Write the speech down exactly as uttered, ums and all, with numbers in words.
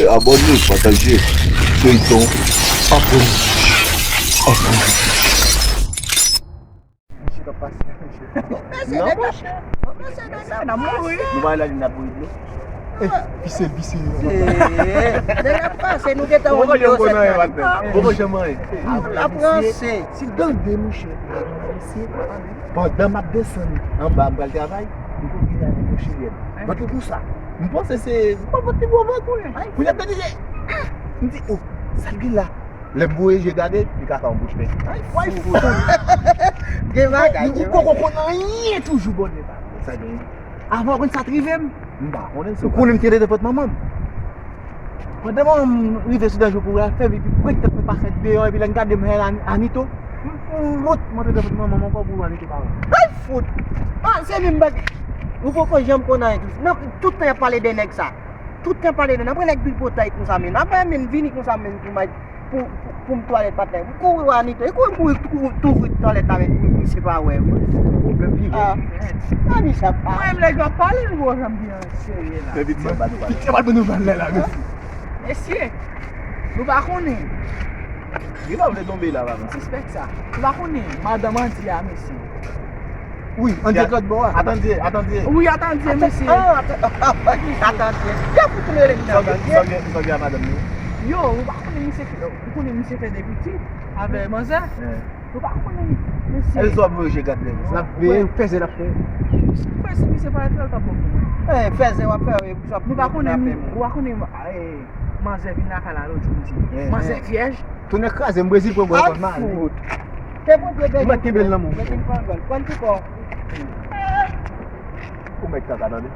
Abòne, pataje, feyton, abòne, abòne. Mesye k ap pase, mesye. Non, monchè. N ap mouri. Nou pa la li n ap mouri dlo. Vise, vise. Nèg ap pase, nou gentan wè yo sèt nan. Poko janm anyen. L ap ranse. Si tande, monchè. Pandan m ap desann anba, m pral travay, m kontre avèk yon chilyen. Vant li konsa. M panse se, m pa vant li gwo vant. Pou y ap tande, m di, oh, sa l gen la? Lè m voye je gade, li ka fè yon bouch pen. Ay, fou. Gen bagay. Ou poko konn anyen toujou, bòne pa. Sa gen. Avan w konn sa t rive m. M pa konnen. Ou konnen m te rete vant manman m. Pandan manman m rive sou dèyè jou pou wè fè, epi pou kèk tèt mwen pa fèt deyò, epi lè m gade m wè Anito. M fout, m antre vant manman m ankò pou Anito pa wè. Ay, fout. Ah, se li m bag. Ou poko janm konn anyen tou. Non, tout tan y ap pale de nèg sa. Tout tan pale de, nan pran nèg tripotay konsa men. Apre men vini konsa men pou may pou pou m twalèt patnè. M kouri wè Anito. E kouri m kouri tou- tou ouvri twalèt la men pou misye pa wè. Pwoblèm pi gwo. Ah. Anisa pa. Mwen menm lè yo ap pale nou wè jan m byen serye la. Fè piti ap bat pale. Piti ap bat nou ban lè la, mesye. Mesye, nou pa konnen. Li pa vle tonbe la, papa. Sispèk sa. Nou pa konnen. Madanm Andye a, mesye. Wi, Andye lòt bò a. Atandye, atandye. Wi, atandye, mesye. Ah, atandye. Atandye. Gade pou tou lè nan Sa w gen, sa w gen, sa w gen a madanm nou? Yo, ou pa konnen misye ki, ou konnen misye fè de pitit avè manzè. Ou pa konnen, mesye. Èl sou ap voye je gade. L ap veye fèzè l ap fè. Mwen si misye pa etrè l t ap bon pou mwen. Eh, fèzè w ap fè, e pou sa Nou pa konnen, ou pa konnen, eh, manzè vin lakay la lòt jou, misye. Manzè vyèj. Tounen kraze m, Brezil pran bò kòd mali. Ke Bondye beni. Ou mèt kenbe l nan men w. Mete l pran gòl. Pran ti kò. Ou mèt kaka, tande.